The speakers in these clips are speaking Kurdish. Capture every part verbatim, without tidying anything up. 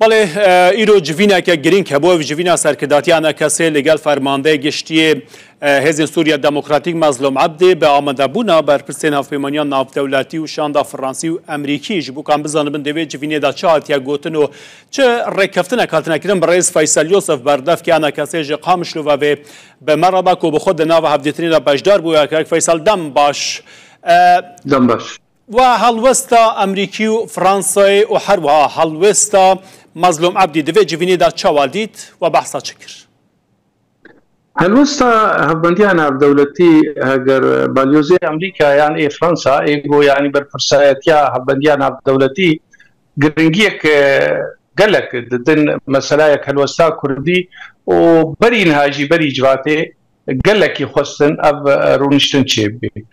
Belê, e, îro civîneke girîng hebû. Ev civîna serkirdatiya A N K S'ê li gel fermandeyê giştiyê, e, Hêzên Sûriya Demokratîk Mezlûm Ebdî bi amadebûna berpirsên hevpêmaniya navdewletî û şanda Fransî û Emerîkî ji bo ku em bizanibin di vê civînê de çi hatiye gotin û çi rêkeftinek hatine kirin. Birêz Feysel Yosef, berdevkê A N K S'ê ji Qamişlo ve vê bi me re be ku bi xwe di nava hevdîtinê de beşdar bûye. Kak Feysel, dem baş. E, Dem baş. Wa helwesta Emerîkî û Fransayê û her wiha helwesta Mezlûm Ebdî di vê civînê de çawa dît, wa behsa çi kir? Helwesta hevbendiya navdewletî, heger balyozê Emerîka yan ê Fransa, ê ku, yanî, berpirsayetiya hevbendiya navdewletî giringiyek, e, gelek didin meseleyek helwesta Kurdî û berî niha jî berî civatê gelekî xwestin ev, e, rûniştin çêbibî.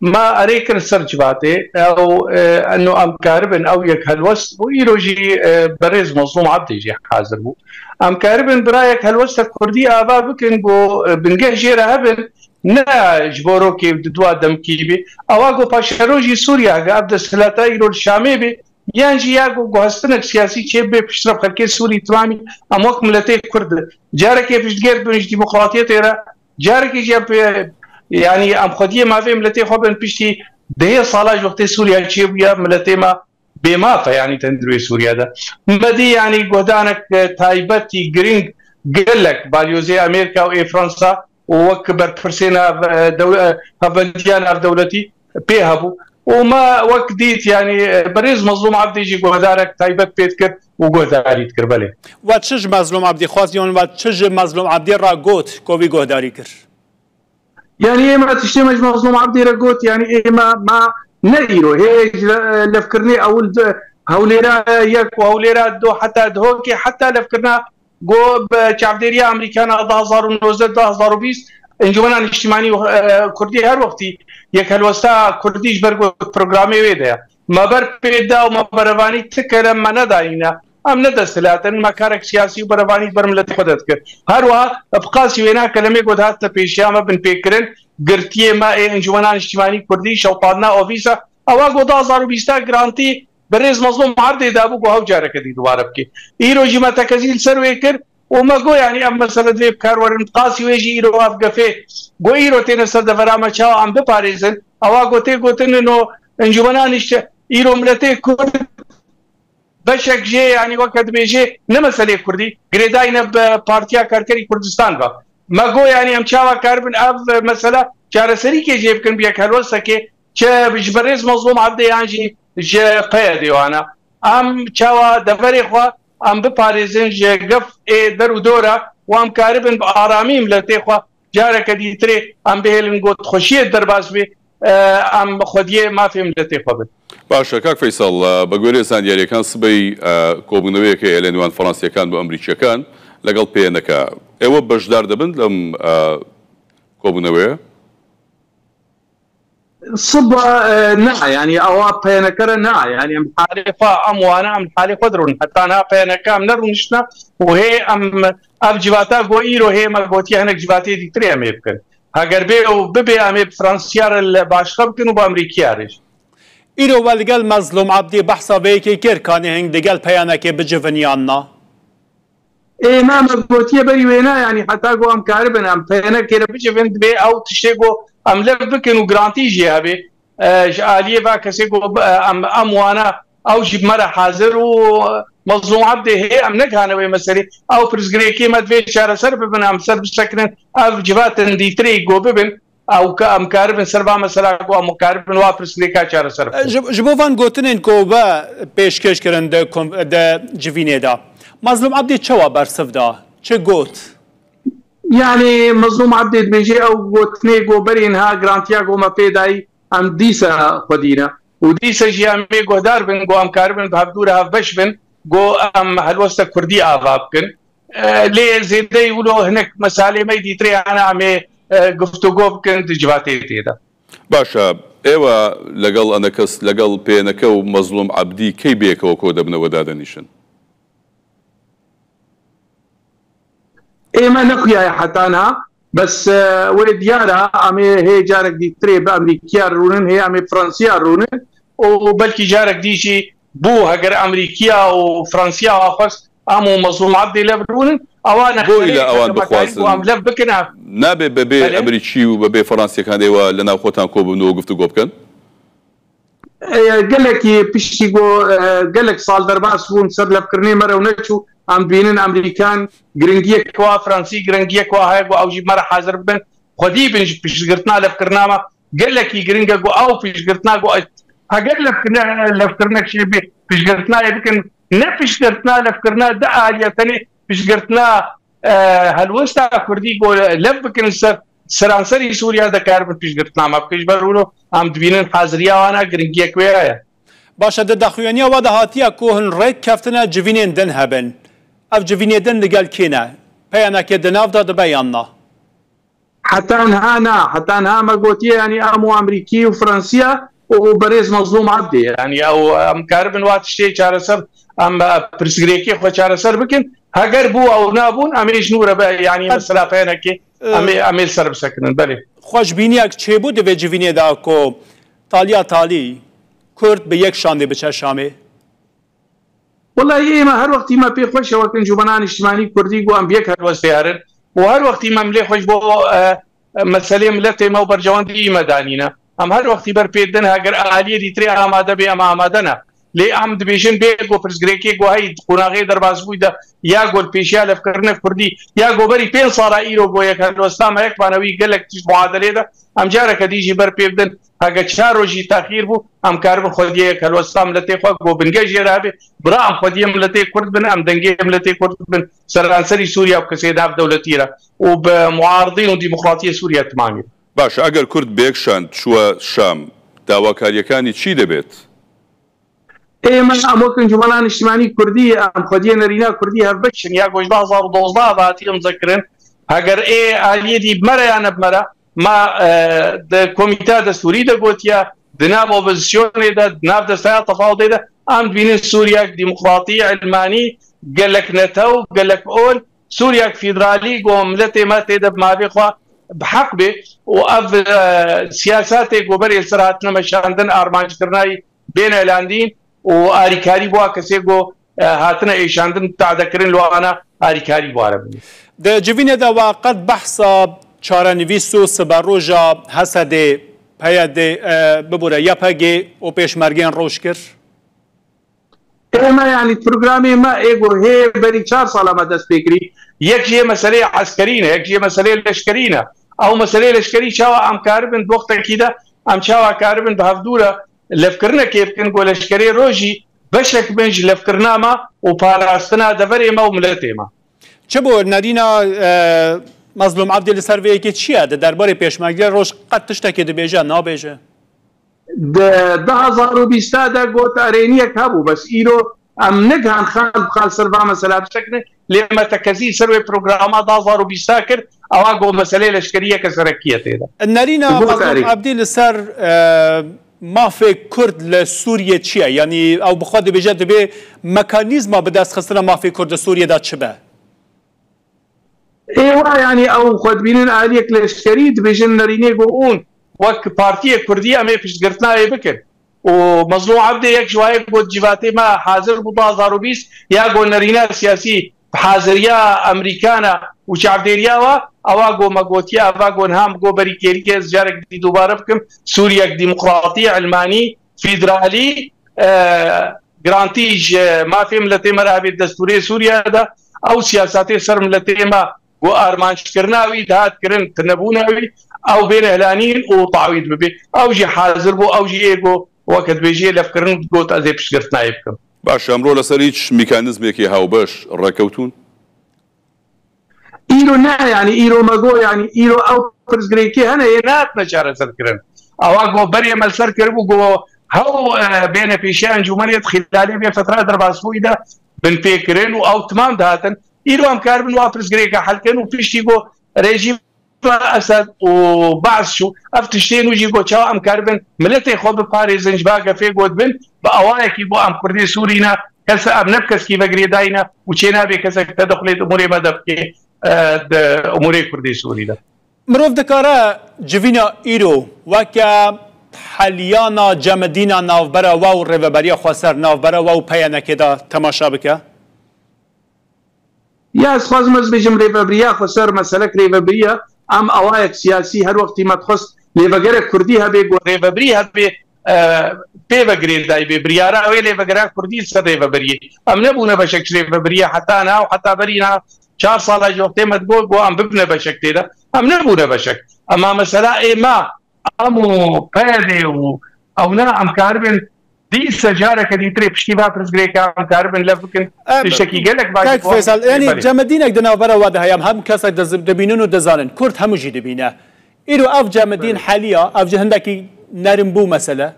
Me erê kir ser civatê, ew, e, eno em karibin ew yek helwest û îro jî, e, berêz Mezlûm Ebdê jî hazir bû. Em karibin birayek helwestek Kurdî ava bikin ku, e, bingeh jê re hebin, ne ji bo rokê di dua demkî bî. Ewa ku paşerojî Sûriya, ev desthilata îro li Şamê bî, yan jî ya ku guhestinek siyasî çêbibe piştre xelkê Sûrî timamî, em wek miletê Kurd carekê piştgêr dibin ji demokratiyetê re, carekê jî em pê, yanî em xwediyê mafê miletê xwe bin piştî dehê sala ji wextê Sûriya çêbûye, miletê me bêmaf e, yanî tendî wê Sûriya de. Me dî, yanî guhdanek, e, taybetî girîng gelek balyozê Amerîka û ê Fransa û wek berpirsê nav, e, dew-, e, hevbendiya navdewletî pê hebû. Û me wek dît, yanî, e, berêz Mezlûm Ebdî jî guhdarek taybet pê dikir û guhdarî dikir, belê. We çi ji Mezlûm Ebdî xwest, yan we çi ji Mezlûm Ebdî re got ku wî guhdarî kir? Yanî ême tiştê me ji Mezlûm Ebdî re got, yanî ême me ne îro, hê ji, e, levkirinê ewil di Hewlêra yek û Hewlêra du heta Dihokê heta levkirina ku bi çavdêriya Amerîkana du hezar û nozdeh, du hezar û bîst, Encûmena Niştimanî, e, Kurdî her wextî yek helwesta Kurdî ji ber ku programê wê de ye. Me ber pê da û me berevanî ti kerem me nedayîne. Em ne desthilat in, me karek siyasî û berevanî ber miletê xwe de dikir. Her wiha bi qasî wêna kelemê ku dihatine pêşiya me binpêkirin, girtiyê me ê Encûmena Niştimanî Kurdî, şewitandina ofîsa, ewa ku du hezar û bîsta grantî birêz Mezlûm Ebdê dabû ku hew careke dî dubare bike. Îro jî me tekezî li ser wê kir û me got, yanî ev mesele divê bi kar werin. Qasî wê jî îro ev gefê ku îro têne ser devera me çawa em biparêzin, ewa ku tê gotin ino Encûmena Nişte-, îro miletê Kurd beşek jê, yanî weke dibêjê ne meselê Kurdî, girêdayî ne bi Partiya Karkerî Kurdistan ve. Me got, yanî em çawa karibin ev mesela çareserîkê jê bikin bi yek helwestekê, çi ji berêz Mezlûm Ebdê yan jî ji P Y D'ê wana. Em çawa deverê xwe em biparêzin ji gef ê der û dora û em karibin bi aramî miletê xwe careke dîtirê em bihêlin ku xweşiyê derbas bê, e, em xwediyê mafê miletê xwe bin. باشە، کاک فەیسەڵ، بە گوێرەی زانیاریەکان سبەی، ئە، کۆبوونەوەیەک هەیە لە نێوان فەڕەنسیەکان بۆ ئەمریکیەکان لەگەڵ پێنەکە. ئێوە بەشدار دەبن لەم، ئە، کۆبوونەوەیە؟ سبا، ئە، نا، یعنی ئەوە پێنەکەرە نا، یعنی ئەم حالێ خوا، ئەم وانە ئەم حالێ خۆ درون. هەتا نا پێنەکە ئەم نەڕونشتە و هێ ئەم، ئەم جیواتا گۆ ئیرۆ هێ مە گۆتی هەنێک جیواتی دیترێ ئەمێ بکەن. هەگەر بێ و ببێ ئەمێ فرانسیارە لە باشقە بکەن و بە ئەمریکیارش. Îro we li gel Mezlûm Ebdî behsa vê yekê kir, kanê hing digel peyanekê bicivin yan na? Ê, me, me gotiye berî wêna, yanî heta ku em karibin, em peyanekê re bicivin, divê ew tiştê ku em lev bikin û grantî jî hebe, e, ji aliyê va kesê ku, e, em, em wana, ew jî bi me re hazir û, e, Mezlûm Ebdê hê, em negihane wê meselê. Ew pirsgirêkê me divê çareser bibin, em ser bisekinin, ev civatên dîtirê ku bibin. Ew ke em karibin ser va mesela ku em karibin wa pirsgirêka çareser bikin. Ji, ji bo van gotinên ku we pêşkêş kirin di kom-, di civînê de, Mezlûm Ebdî çawa bersiv da? Çi got? Yanî Mezlûm Ebdî dibêje ew gotinê ku berî niha girantiya ku me pê dayî em dîsa xwedî ne. Û dîsa jî em ê guhdar bin ku em karibin bi hevdû re hevbeş bin, ku em helwesta Kurdî ava bikin. E, lê zêdeyî wilo hinek meselê me dîtirê hene em ê, e, guftûgo bikin di civatê tê de. باشە، ئێوە لەگەڵ ئەنەکەس، لەگەڵ پێنەکە و مەزلوم عەبدی کەی بەیەکەوە کۆ دەبنەوە دادەنیشن؟ ئێمە نەخویایە حەتا نها، بەس، ئە، وێ دیارە ئەمێ هێ جارێک دیترێ بە ئەمریکیا ڕوونن، هێ ئەمێ فرەنسیا ڕوونن، و بەلکی جارێک دیشی بوو، هەگەر ئەمریکیا و فەرەنسیا ئاخواست ئەم و مەزلوم عەبدی لەبروونن، ئەوانە بۆی لە ئەوان بخوازن. ئەم لەب بکەن. نابێ بەبێ ئەمریکی و بەبێ فەرەنسیەکان ئێوە لە ناوخۆتان کۆ بن و گفتوگۆ بکەن. گەلێکی پشتی گۆ گەلێک ساڵ دەرباس بوون سەر لەبکردنی مەرەو نەچوو. ئەم بینن ئەمریکان گرنگیەکەوە، فەرەنسی گرنگیەکەوە هەیە گۆ ئەو ژی مەرە حاضر بن، خودی بن پشتگرتنا لەبکردنامە. گەلێکی گرنگە گۆ ئەو پشتگرتنا گۆ ئەگەر لەبکردنەکشێ بێ پشتگرتنایە بکەن، نە پشتگرتنا لەبکردنا دە ئالیە تەنێ پشتگرتنا هەلوەستا کوردی گۆ لەب بکەن سەر سەرانسەری سووریا دەکار بن پشتگرتنامە بکەش بەرورۆ ئەم دبینن حاضریاوانە گرنگیەک وێ هەیە. باشە، دە دەخوێنیە وە دەهاتیە کۆ هەن ڕێک کەفتنە جڤینێن دن هەبن. ئەف جڤینێ دن لەگەل کێنە؟ پەیانەکێ دە ناودا دبە یان نا؟ حتان ها نا، حتان ها مە گۆتیە یعنی ئەم و ئەمریکی و فرەنسیا و بەرێز مەزلوم عەبدێ، یعنی ئەو ئەم کاربن وا تشتێ چارەسەر ئەم پرسگرێکی خۆ چارەسەر بکن. هەگەر بوو ئەو نابوون ئەمێش نورە بە یعنی مەسەلا پەیەنەکێ ئەمێ ئەمێ سەر بسەکنن بەێ. خوشبینیەک چێبوو دەبێ جڤینێدا کۆ تالیا تالی کورد بە یەک شاندێ بچە شامێ؟ وڵی ئێمە هەر وەختی مە پێ خۆشەوەکن جوبەنان نیشتمانی کوردی گو ئەم بێک هەر وەستێ هەرن و هەر وەختی مەم لێ خۆش بۆ مەسلێ ملەتێ مە و بەرجەوەندی ئیمە دانینە. ئەم هەر وەختی بەر پێ دن هەگەر ئالیە دیترێ ئامادە بێ ئەمە ئامادەە. لێ ئەم دبێژن بێ گۆ پرسگرێکێ گۆ هەی قوناغێ دەرباز بوویدە یا گۆل پێشیا لەفکردنە کوردی یا گۆبەری پێ ساڵا ئیرۆ گۆ یەک هەلوەستامە یەک بانەوی گەلێک تیش معادلێدە. ئەم جارەکە دیژی بەر پێ بدن هەگە چار ڕۆژی تاخیر بوو ئەم کار بن خۆدیەیە کەلوەستا ملەتێ خۆ گۆ بنگە ژێرابێ برا ئەم خۆدیە ملەتێ کورد بن ئەم دەنگێ ملەتێ کورد بن سەرانسەری سووریا و کەسێ داف دەولەتیرە و بە معاردین و دیموکراتی سووریا تمامی. باش، ئەگەر کورد بێکشان چووە شام، داواکاریەکانی چی دەبێت؟ ئێمە ئەمۆکن جومەلا نیشتمانی کوردی ئەم خۆدیە نەرینا کوردی هەف بکشن یا گۆشدا هەزار و دوازدە باتی ئەم زەکرن هەگەر ئێ ئالیەدی بمەرە یا نەبمەرە ما کۆمیتا دەستوری دەگوتیە دناو ئۆپۆزیسیۆنێدا دناو دەستای تەفاوتێدا ئەم دوینین سووریاک دیموکراتی علمانی گەلەک نەتە و گەلەک ئۆل سووریاک فیدرالی گۆ ملەتێ ما تێدە بماێ خوا بحەق بێ و ئەڤ سیاساتێک گۆبەر ئێسەر هاتنە مەشاندن ئارمانجکردنای بێنە لاندین و ئاریکاری بووە کەسێک گۆ هاتنە ئێشاندن تادەکردن لەوانە ئاریکاری بوارە بن. Di civînê de we qet behsa çarenivîs û siberoja Hesedê, P Y D'ê, e, bibûre Y P G û pêşmergên roj kir? ئێمە یانی پروگرامێ مە ئێگۆ هێ بەری چار ساڵە مە دەست پێکری یەک ژێ مەسلەی عسکەرینە یەک ژێ مەسلەی لەشکرینە ئەو مەسلەی لەشکری چاوە ئەم کاربن وەختەکیدا ئەم چاوە کاربن بە هەفدورە لەفکردنەکێ بکەن گۆ لەشکرێ ڕۆژی بەشێک بنج لەفکردنامە و پاراستنا دەڤەرێمە و ملەتێمە. Çi bû nerîna e, Mezlûm Evdî li ser vê yekê çi ye? Di derbarê pêşmergê roj qet tiştekê dibêje, nabêje? Di du hezar û bîsta de got erêniyek hebû, bes îro em nigihan xal bi xal ser va mesela bişekine, lê me tekezî ser wê programa du hezar û bîsta kir, ewa got meselê leşkeriyeke serekî ye tê de. Nerîna Mezlûm Evdî li ser e, mafê Kurd li Sûriyê çi ye? Yanî ew bi xwe dibêje divê mekanîzma bi dest xistina mafê Kurd li Sûriyê de çi be? Ê wa yanî ew xwe dibînin aliyek leşkerî dibêjin nerînê go ûn wek partiyê Kurdî em ê piştgirtina ê bikin. Û Mezlûm Ebdê yek ji wayê got cîvatê me hazir bû du hezar û bîst ya go nerîna siyasî bi haziriya Amerîkana û çavdêriya wa, ewa go me gotiye, eva go niha min go berî kêrîkê ez carek dî dubare bikim, Sûriyek demokratî, ilmanî, fîdralî, e, girantî ji mafê miletê me re hebê destûrê Sûriye de, ew siyasatê ser miletê me ku armanckirina wî dihat kirin, tunebûna wî, ew bêne hilanîn û tawîd bibe. Ew jî hazir bû, ew jî ê go weke dibêjiyê levkirin got ez ê piştgirtinayê bikim. Baş, emro leser hiç mekanîzmekê hawbeş ڕێکەوتون؟ Îro ne, yanî îro me got, yanî îro ew pirsgirêkê hene yê nehatine çareserkirin. Ewa got berê me li ser kiribû, got hew, e, bêne pêşiya encûmenê di xîlalê vê fetra derbasbûyî de binpêkirin û ew timam dihatin. Îro em karibin wa pirsgirêka hel kirin û piştî got rejîm Esed û Baas çû, ev tiştê nû jî got, çawa em karibin miletê xwe biparêzin, ji ba gefê got bin, bi awayekî bo em Kurdê Sûrî ne, kes em ne bi keskî ve girêdayî ne û çênabê kesek tedexulê di umurê me de bike, e, di umurê Kurdê Sûrî de. Mirov dikare civîna îro weke heliyana cemidîna navbera we û rêveberiya xweser, navbera we û P Y N K de temaşa bike? Ya ez xwazim ez bêjim rêveberiya xweser meselek rêveberiya em awayek siyasî her wextî me dixwest lêvegerek kurdî hebe ku rêveberî hebe e, pê ve girêdayî bê. Biryara wê lêvegera kurdî li ser rêveberiyê. Em nebûne beşek ji rêveberiyê heta niha û heta berî niha çar sala ji wextê me digot ku em bibine beşek tê de. Em nebûne beşek. Ema mesela ê me em û P Y D û ewna em karibin dîse careke dîtirê piştî va pirsgirêka em karibin lev bikin. Em, tiştekî gelek baş. Kek Feysel, yanî cemedînek di navbera we de heye, em hem kesek diz-, dibînin û dizanin. Kurd hemû jî dibîne. Îro ev cemedîn heliya, ev ji hindekî nerim bû mesele.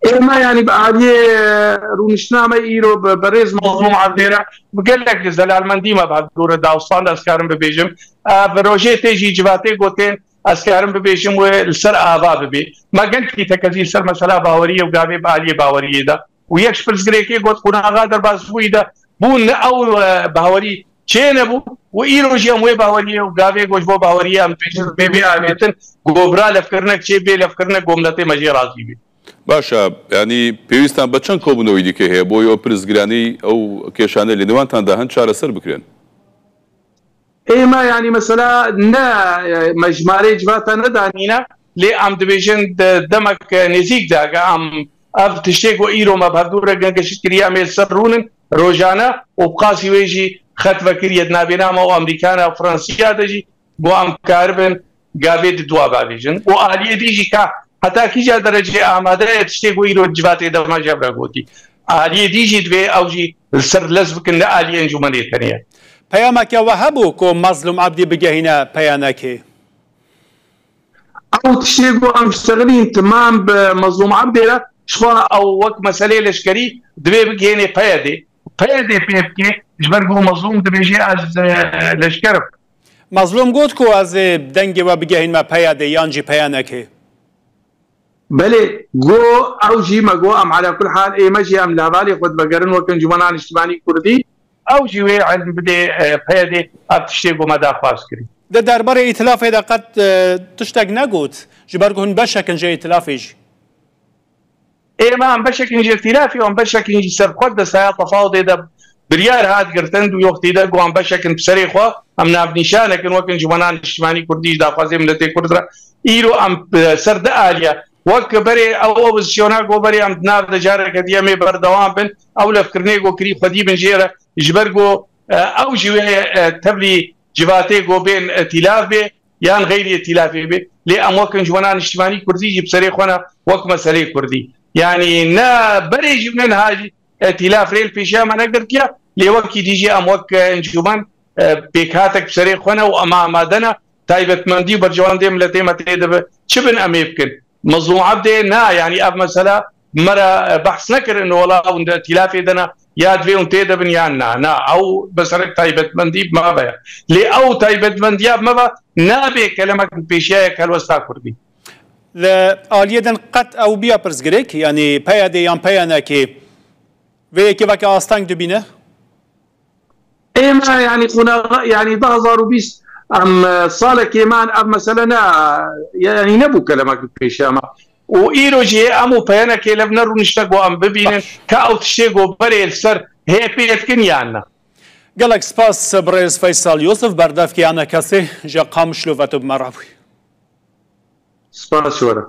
Ême yanî bi aliyê rûniştina me îro bi berêz Mazlûm Evdê re bi gelek ji zelalmendî me bi hevdû re dawstand ez karim bibêjim. Ev rojê tê jî civatê gotên ez karim bibêjim wê li ser ava bibê. Me gelkî tekezî li ser mesela baweriyê û gavê bi aliyê baweriyê de. Û yek ji pirsgirêkê got, qonaxa derbasbûyî de bû ne ew e, bawerî çê nebû û îro jî em wê baweriyê û gavê ku ji bo baweriyê em dibêjin bê bê avêtin, govra levkirinek çê bê levkirinek ku miletê me jê razî bê. Baş e, yanî pêwîstan be çend kobûnewî dike heye bo yo pirsgiranî ew kêşanê li nêwantan de hin çareser bikirin? Ê me yanî mesela ne e, me jimarê civata nedanîne, lê em dibêjin di demek nêzîk de ge em ev tiştê ku îro me bi hevdû re geşt kiriye em ê li ser rûnin rojane û bi qasî wê jî xet vekiriye di navbêna me û Amerîkana û Fransiya de jî ku em karibin gavê di dua bavêjin û aliyê dî jî ka heta kîja derecê amade ye tiştê ku îro civatê de me ji hev re gotî. Aliyê dî jî divê ew jî li ser lez bikin ne aliyê encûmenê tenê ye. Peyameke we hebû ku Mazlûm Ebdî bigehîne P Y N Kê? Ew tiştê ku em ştexilîn timam bi Mazlûm Ebdê re, jixwe ew wek meseleyê leşkerî divê bigihênê P Y D'ê. P Y D pê bike, ji ber ku Mazlûm dibêje ez e, leşker im. Mazlûm got ku ez ê dengê we bigehînme P Y D'ê yan jî P Y N Kê. Belê, go ew jî me go em ala kul hal ê me jî em li hevalê xwe divegerin wek encûmena niştimanî kurdî. Ew jî wê ilm bidê e, P Y D'ê ev tiştê ku me daxwaz kirî. Di derbarê îtilafê de qet e, tiştek negot, ji ber ku hûn beşek in ji îtilafê jî. Ê me em beşek in ji îtilafê û em beşek in jî ser xwe di saya tefawudê de biryar hat girtin du yoxtî de ku em beşek in bi serê xwe em navnîşanek in wek encûmena niştimanî kurdî ji daxwazê miletê kurd re îro em e, ser di aliye wek berê ew opozîsyona ku berê em di nav de careke dî em ê berdewam bin ew levkirinê ku kirî xwedî bin jê re ji ber ku e, ew jî wê e, tevlî civatê ku bên îtîlaf bê yan xeyrî îtîlafê bê. Lê em wek encûmena niştimanî kurdî jî bi serê xwe ne wek meseleyê kurdî. Yanî ne berê jî ne niha jî îtîlaf rê li pêşiya me negirtiye. Lê wekî dî jî em wek encûmen e, pêkhatek bi serê xwe ne û em amade ne taybetmendî û berjewendê miletê me tê de bi çi bin em ê bikin. Mezlûm Ebdê na, yanî ev mesela me re behs nekirin, wela hûn di îtîlafê de ne, ya divê hûn tê de bin yan na. Na, ew meselek taybetmendî bi me ve ye. Lê ew taybetmendiya bi me ve nabê kelemek bi pêşiyayek helwesta kurdî. Li aliyê din qet ew biya pirsgirêk, yanî P Y D yan P Y N K vê yekê veke asteng dibîne? Ê me, yanî qonaxa, yanî du hazar û bîst em e, salekê me ev mesele ne, yanî nebû kelemek bi pêşiya me. Û îro jî em û P Y N Kê lev nerûnişte ku em bibînin ka ew tiştê ku berê li ser hê pê dikin yan ne. Gelek spas birêz Feysel Yusuf, berdevkê A N K S'ê ji Qamişlo ve tu bi me re bûyî. Spas ji we re.